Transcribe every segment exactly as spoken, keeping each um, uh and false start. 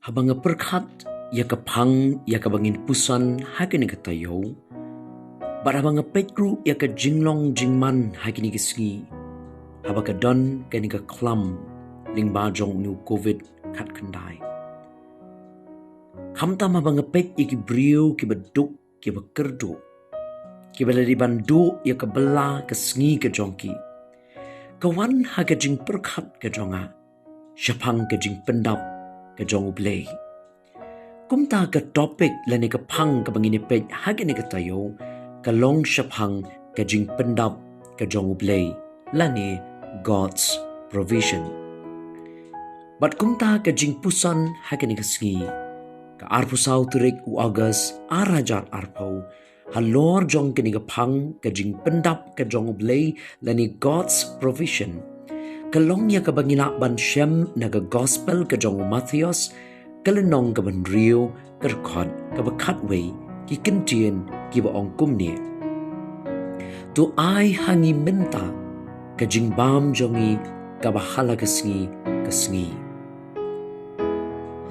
Haba nga pyrkhat ïa ka phang ïa kaba ngin puson ha kane ka taïew, bad haba nga peit ruh ïa ka jinglong jingman ha kine ki sngi, haba ka don kane ka khlam lyngba jong une u covid khatkhyndai. Khamtam haba nga peit ïa ki briew kiba duk, kiba kyrduh, kiba la dei ban duh ïa ka bylla ka sngi ka jong ki, ka wan ha ka jingpyrkhat ka jong nga shaphang ka jingpyndap ka jong U Blei. Kumta ka topic lane ka phang kaba ngin ïa peit ha kane ka taïew ka long shaphang ka jingpyndap ka jong U Blei, lane God's provision. Bad kumta ka jingpuson ha kane ka sngi, ka arphew saw tarik u August ar hajar arphew, halor jong kane ka phang ka jingpyndap ka jong U Blei lane God's provision, ka long ïa kaba ngi lah ban shem na ka gospel ka jong u Mathaios, ka lynnong kaba hynriew, ka dkhot kaba khatwei, ki kyntien kiba ong kumne: To ai ha ngi mynta ka jingbam jong ngi kaba ha la ka sngi ka sngi.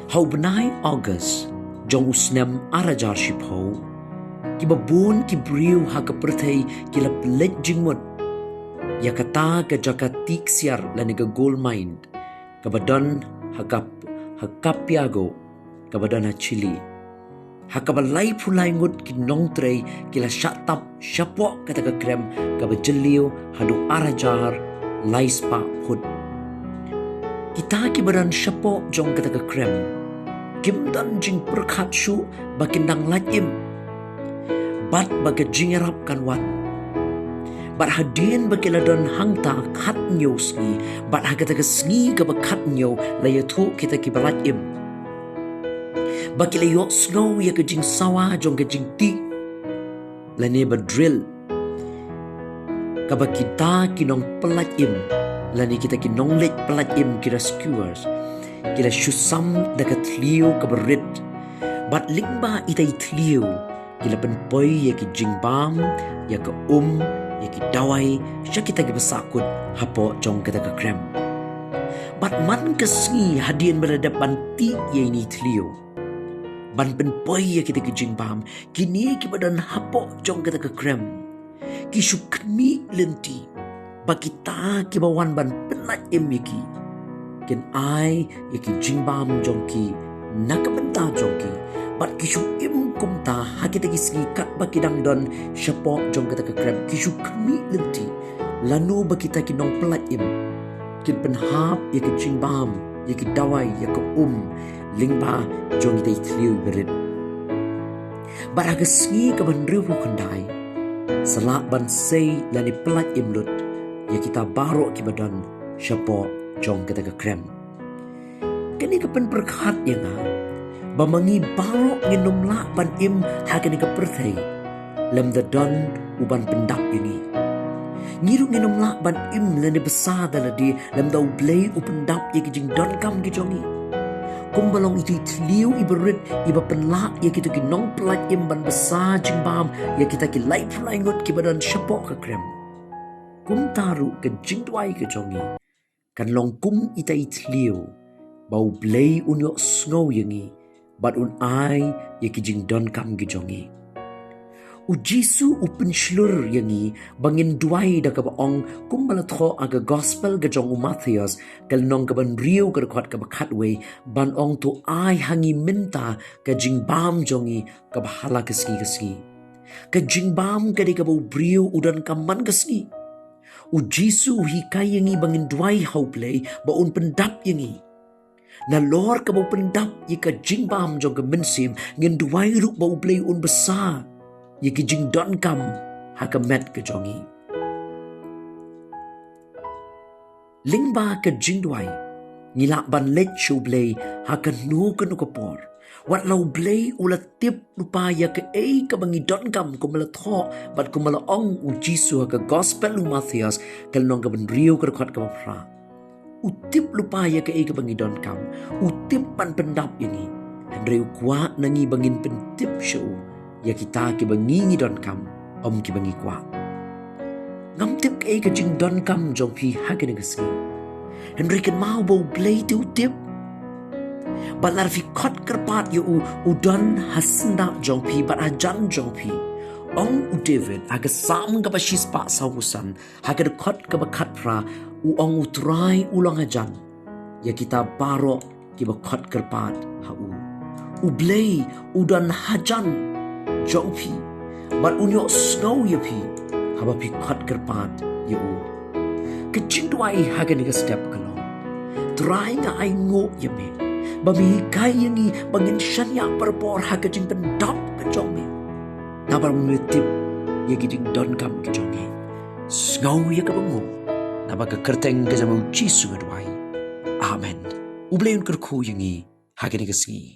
Ha u bnai August jong u snem ar hajar shiphew, kiba bun ki briew ha ka pyrthei ki la pynleit jingmut ïa kata ka jaka tih ksiar lane ka gold mine kaba don ha Cap-, ha Capiago, kaba don ha Chile, ha kaba laiphew lai ngut ki nongtrei ki la shah tap shapoh kata ka krem kaba jylliew haduh ar hajar lai spah phut. Kita kiba don shapoh jong kata ka krem kim don jingpyrkhat shuh ba kin dang lait im, bad ba ka jingïarap kan wan. Bad hadien ba ki la don hangta khathynñiew sngi, bad ha kata ka sngi kaba khathynñiew la ïathuh kita kiba lait im ba ki la ïohsngew ïa ka jingsawa jong ka jingtih lane ba drill, kaba kita ki nongpyllait im lane kita ki nongleit pyllait im, ki rescuers, ki la shu sam da ka thliew kaba rit. Bad lyngba ita i thliew ki la pynpoi ïa ki jingbam, ïa ka um, ïa ki dawai sha kita kiba sahkut hapoh jong kata ka krem. Bad man ka sngi hadien ba la dep ban tih ïa ine i thliew ban pynpoi ïa kita ki jingbam, kine kiba don hapoh jong kata ka krem ki shu khmih lynti ba kita kiba wan ban pyllait im ïa ki kin ai ïa ki jingbam jong ki na ka bynta jong ki. Bad ki shu im kumta ha kita ki sngi katba ki dang don shapoh jong kata ka krem, ki shu khmih lynti lano ba kita ki nongpyllait im kin pynhap ïa ki jingbam, ïa ki dawai, ïa ka um lyngba jong ita i thliew iba rit. Bad ha ka sngi kaba hynriewphew khyndai sa lah ban sei lane pyllait im lut ïa kita baroh kiba don shapoh jong kata ka krem. Kane ka pynpyrkhat ïa nga ba ma ngi baroh ngin ym lah ban im ha kane ka pyrthei lymda don uban pyndap ïa ngi. Ngi ruh ngin ym lah ban im lane bsa da lade lymda U Blei u pyndap ïa ki jingdonkam ki jong ngi. Kumba long ita i thliew iba rit iba pynlah ïa kita ki nongpyllait im ban bsa jingbam ïa kita ki laiphew lai ngut kiba don shapoh ka krem, kumta ruh ka jingduwai ka jong ngi kan long kum ita i thliew, ba U Blei un ïohsngew ïa ngi bad un ai ïa ki jingdonkam ki jong ngi. U Jisu u pynshlur ïa ngi ba ngin duwai da kaba ong kumba la thoh ha ka gospel ka jong u Mathaios, ka lynnong kaba hynriew, ka dkhot kaba khatwei, ban ong: To ai ha ngi mynta ka jingbam jong ngi kaba ha la ka sngi ka sngi. Ka jingbam ka dei kaba u briew u donkam man ka sngi. U Jisu u hikai ïa ngi ba ngin duwai ha U Blei ba un pyndap ïa ngi. Nalor kaba u pyndap ïa ka jingbam jong ka mynsiem, ngin duwai ruh ba U Blei un bsa ïa ki jingdonkam ha ka met ka jong ngi. Lyngba ka jingduwai ngi lah ban leit sha U Blei ha kano kano ka por. Wat la U Blei u la tip lypa ïa kaei kaba ngi donkam, kumba la thoh bad kumba la ong u Jisu ha ka gospel u Mathaios, ka lynnong kaba hynriew, ka dkhot kaba phra. U tip lypa ïa kaei kaba ngi donkam, u tip ban pyndap ïa ngi. Hynrei u kwah na ngi ba ngin pyntip sha u ïa kita kiba ngi ngi donkam, ym kiba ngi kwah. Ngam tip kaei ka jingdonkam jong phi ha kane ka sngi, hynrei kynmaw ba U Blei te u tip. Bad lada phi khot kyrpad ïa u, u don ha syndah jong phi bad hajan jong phi. Ong u David ha ka Salm kaba shispah sawphew san, ha ka dkhot kaba khatphra, u ong, U Trai u long hajan ïa kita baroh kiba khot kyrpad ha u. U Blei u don hajan jong phi bad un ïohsngew ïa phi haba phi khot kyrpad ïa u. Ka jingduwai ha kane ka step ka long: Trai, nga ainguh ïa me ba me hikai ïa ngi ba ngin shaniah barabor ha ka jingpyndap ka jong me, namar ba me tip ïa ki jingdonkam ka jong ngi. Sngew ïa kaba nguh naba ka kyrteng ka jong u Jisu nga duwai. Amen. U Blei un kyrkhu ïa ngi ha kane ka sngi.